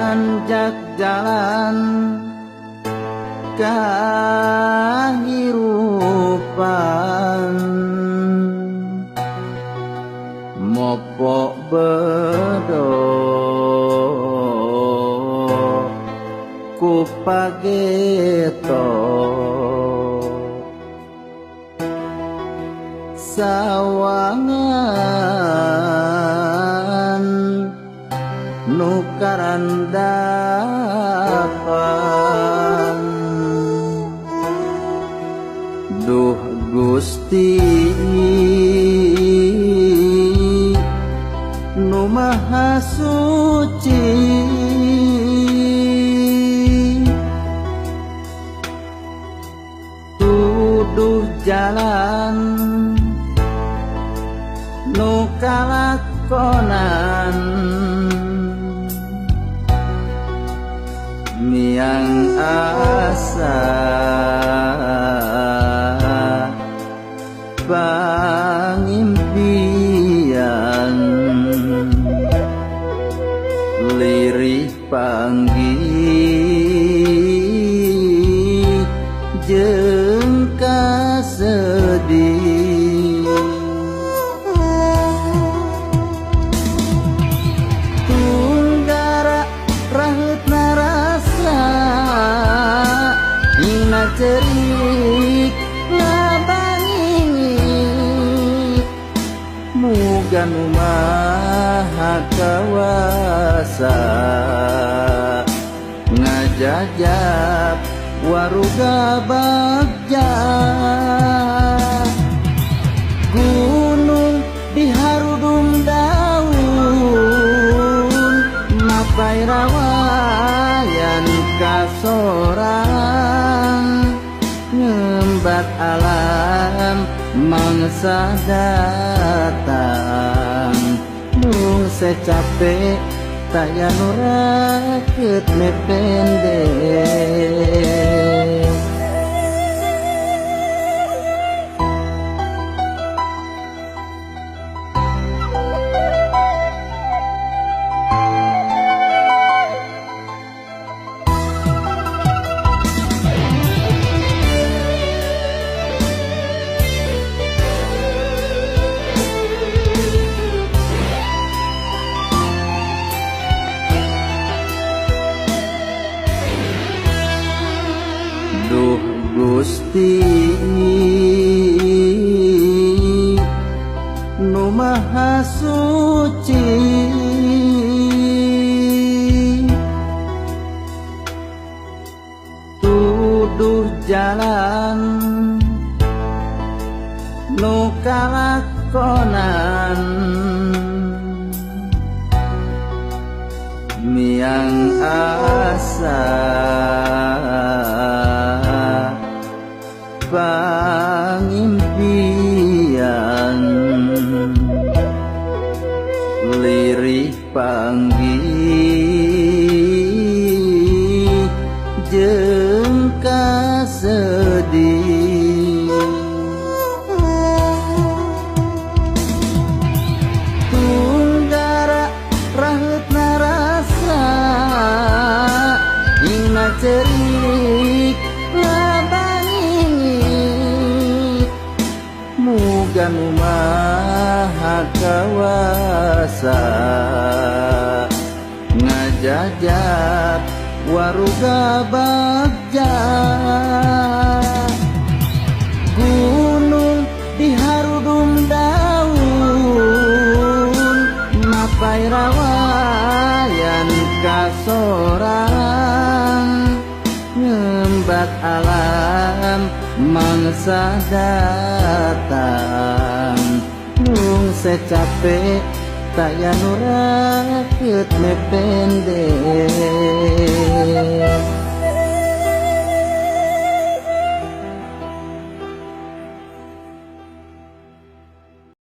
Nanjak jalan kahirupan, mopok bedo ku pageto, sawangan nu karandapan. Duh Gusti nu Maha Suci, tuduh jalan nu kalakonan, miang asa pangimpian, lirih panggih jeung kasedih. Tunggara raheutna rasa hingna cerik ngabangingi, muga nu Maha Kawasa ngajajab waruga bagja. Gunung diharudum daun, mapai rawayan kasorang, ngembat alam mangsa datang. Mung secape taya nu raket mepende. Duh Gusti nu Maha Suci, tuduh jalan nu kalakonan, miang asa pangimpian, lirih panggih jeung kasedih. Tunggara raheutna rasa hingna cerik ngabangingi, muga nu Maha Kawasa ngajajab waruga bagja. Gunung diharudum daun, mapai rawayan kasorang, ngembat alam mangsa datang. Mung secape taya nu raket mepende.